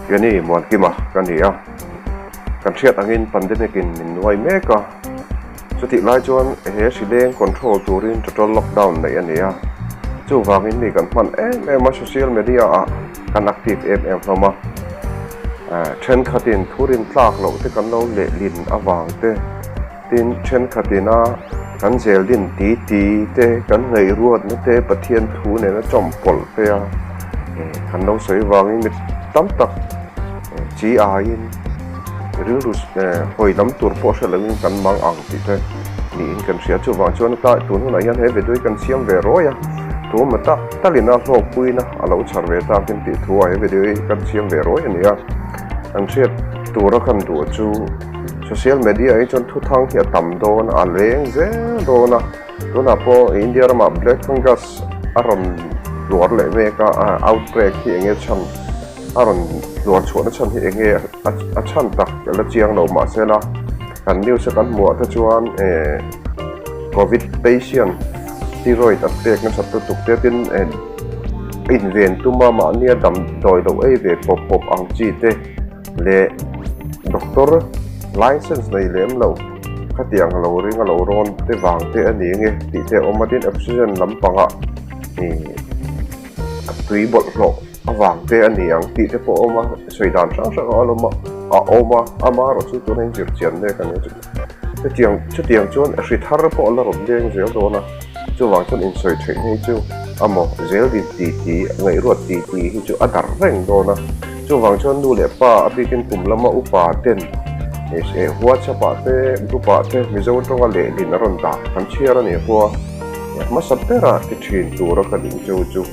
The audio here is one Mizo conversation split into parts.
Jenny Muankima ka ni a, kan hriat angin pandemic in min nuai mek a, chutih lai chuan he hri leng control turin total lockdown neih a ni a, chuvangin mi kan hman em em a, social media ah kan active em em hlawm a, thenkhatin thurin tlak loh te kan lo lehlin avang te, Tin, thenkhatin a kan zeldin ti ti te, kan ngaihruatna te Pathian thu nena chawmpawlh te a kan lo sawi vangin mi tam tak chi aiin rilru hawi lam tur pawh hre loin kan mang ang tih te niin kan hria. Chuvang chuan tlai tun hunah hian he video hi kan siam ve rawi a, tuama tak talin a hlawkpuina a lo chhar ve takin tih thu ah he video hi kan siam ve rawi a ni a. Kan hriat tura kan duh chu. Social media hi chuan thuthang hi a tam dawn a, a leng zel dawn a, tunah pawh India ramah black fungus a rawn hluar leh mek a, outbreak hi eng nge chhan a rawn hluar chhuahna chhan hi eng nge a chhan tak la chiang lo mahse la kan news a kan hmuh ah te chuan eh covid patient steroid an pek nasat lutuk te tin eh inven tuma mahnia damdawi lo ei ve pawp pawp ang chi te. Leh doctor license nei lem lo khatiang lo ring a lo rawn te vang te a ni nge tih te a awm a, tin oxygen lampangah ih a tui bawlhhlawh avang te a ni ang tih te pawh a awm a, sawi dan hrang hrang a awm a a awm a, amaherawh chu tuna inzir chian mek a ni a chutiang chutiang chuan hri thar pawh a la rawn leng zel dawn a, chuvang chuan insawi theih hi chu amaw zel din ti ti ngaihruat ti ti hi chu a darh reng dawn a. Chuvang chuan nu leh pa a bikin kum lama upa ten WhatsApp ah te group ah te Mizo tawnga lehlin a rawn dah kan chhiar a ni pawh a, hmasa bera ti thin tura ka duh cheu chu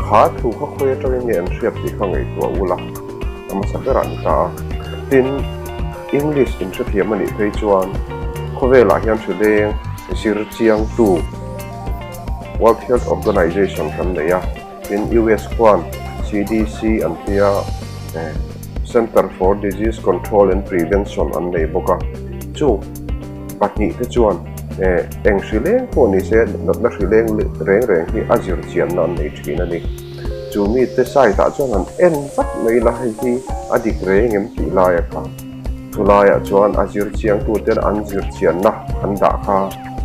kha thu kha khawi atangin nge an hriat tih kha ngaihtuah ula a hmasa berah ni ta a. Tin, English in hrethiam a nih phei chuan khawvelah hian hrileng zir chiangtu World Health Organization kan nei a. Tin, US khuan CDC an tia Center for Disease Control and Prevention an nei bawk a, chung pahnih te chuan eng hri leng pawh ni se natna hri leng reng reng hi a zir chianna an nei thin a ni. Chu mite site ah chuan han en vat mai ila hei hi a dik reng em tih lai a kha. Chulaiah chuan a zir chiangtuten an zir chianna an dah kha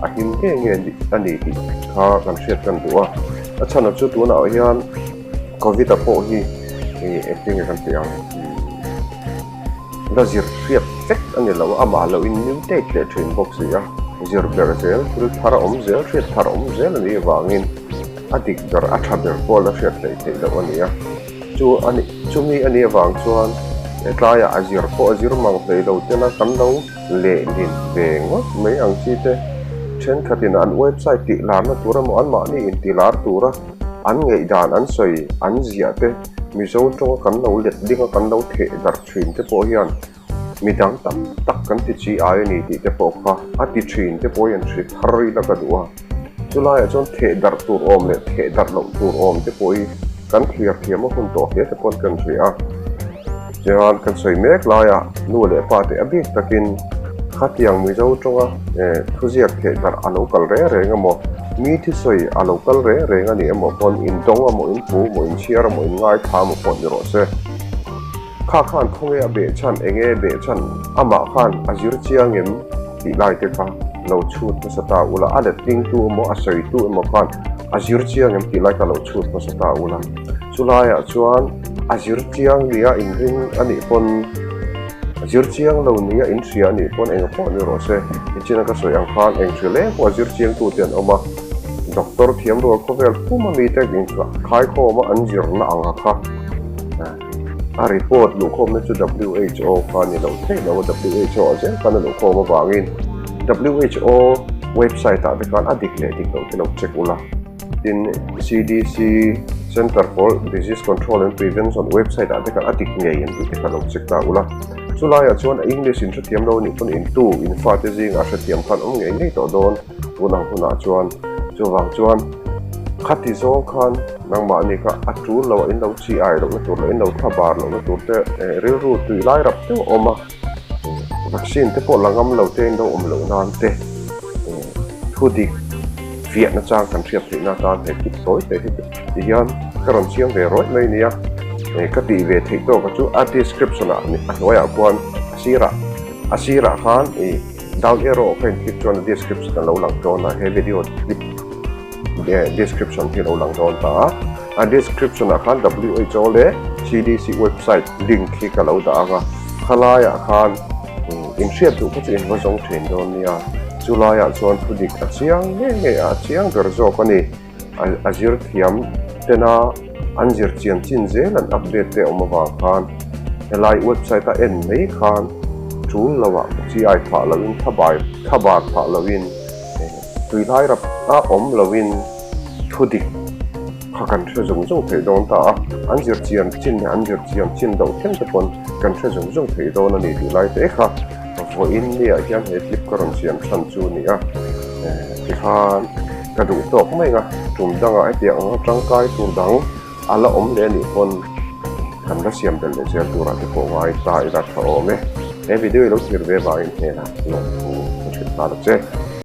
a him nge nge a ni tih kha kan hriat kan duh a. A chhanah chu tunah hian Covid-a pawh hi engtin nge kan tih ang la zir hriat vek a ni lo a, amah lo in mutate leh thin bawk si a, zir ber zel thil thar a awm zel, hriat thar a awm zel a nih avangin a dik ber a tha ber pawh la hriat hleih theih loh a ni a. Chu a ni, chumi a nih avang chuan hetlaiah a zir pawh a zir mang hlei lo tena kan lo lehlin ve ngawt mai ang chi te thenkhatin an website tih larna tur emaw anmahni intih lar tura an ngaihdan an sawi an ziah te Mizo tawnga kan lo let ding a kan lo theh darh thin te pawh hian midang tam tak kan ti chi ai a ni tih te pawh kha a ti thin te pawh hi an hre thar ila ka duh a. Chulaiah chuan theh darh tur awm leh theh darh loh tur awm te pawh hi kan thlir thiam a hun tawh hle te pawn kan hria a. Chuan kan sawi mek laiah nu leh pa te a bik takin khatiang Mizo tawnga thuziak theh darh a lo kal reng reng emaw, mi thusawi a lo kal reng reng a ni emaw pawn indawng emaw, inhmu emaw, inchhiar emaw, inngaithla emaw pawh ni rawh se. Kha khan khawnge a beh chhan, enge a beh chhan, amah khan a zir chiang em tih lai te kha lo chhut hmasa ta ula, a letling tu emaw a sawi tu emaw khan a zir chiang em tih lai kha lo chhut hmasa ta ula. Chulaiah chuan a zir chiang nia inring a nih pawn, a zir chiang lo nia inhria a nih pawn eng pawh ni rawh se, nichina ka sawi ang khan eng hri leng pawh a zir chiang tu te an awm a, doctor thiam rual khawvel pum a mite inkhaikhawm a an zirna ang a kha. A report luhkhawmna chu WHO kha a ni lo thei lo a, WHO ah zel khan a luhkhawm avangin WHO website ah te khan a dik leh dik loh te lo check ula. Tin, CDC, Center for Disease Control and Prevention website ah te khan a dik ngei an tih te kha lo check ta ula. Chulaiah chuan a English in hrethiam lo anih pawn intu, in fate zingah hrethiam khan awm ngei ngei tawh dawn tun ang hunah chuan. Chuvang chuan khati zawng khan Nangmahni kha a tul lo a in lo chi ai lohna tur leh in lo thla bar lohna tur te rilru tui lai rap deuh a awm a, vaccine te pawh la ngam lo te in lo awm loh nan te thu dik fiahna chang kan hriat theihna atan he tip tawi te hi ti hian ka rawn siam ve rawih mai nia. Ka tih ve theih tawk a chu a description ah a hnuaiah khuan a sirah a sirah khan ih down arrow ka in click chuan a description a lo lang dawn a he video clip description hi a lo lang dawn ta a a description ah khan W_H_O leh C_D_C website link hi ka lo dah ang a khalaiah khan inhriat duh kha chu in va zawng thin dawn nia chulaiah chuan thu dik a chiang ngei ngei a a chiang ber zawk a ni. A zir thiam tena an zir chian chin zel an update te awm avang khan helai website a en mai khan tul lo ah chi ai phah lo in thlabai thlabar phah lo in tuilai rap a awm lo in thu dik kha kan hre zung zung thei dawn ta a, an zir chian chin leh an zir chian chin loh thleng te pawn kan hre zung zung thei dawn a ni tih lai te kha vawiin ni ah hian he clip ka rawn siam chhan chu a ni a tikhan. Ka duh tawk mai ang a, tum dangah hetiang anga tangkai tur dang a la awm leh anih pawn kan la siam belh leh zel turah te pawh ngai ta ila tha awm e. He video hi lo thlir ve vangin hnenah lawmthu ka hrilh nghal a che.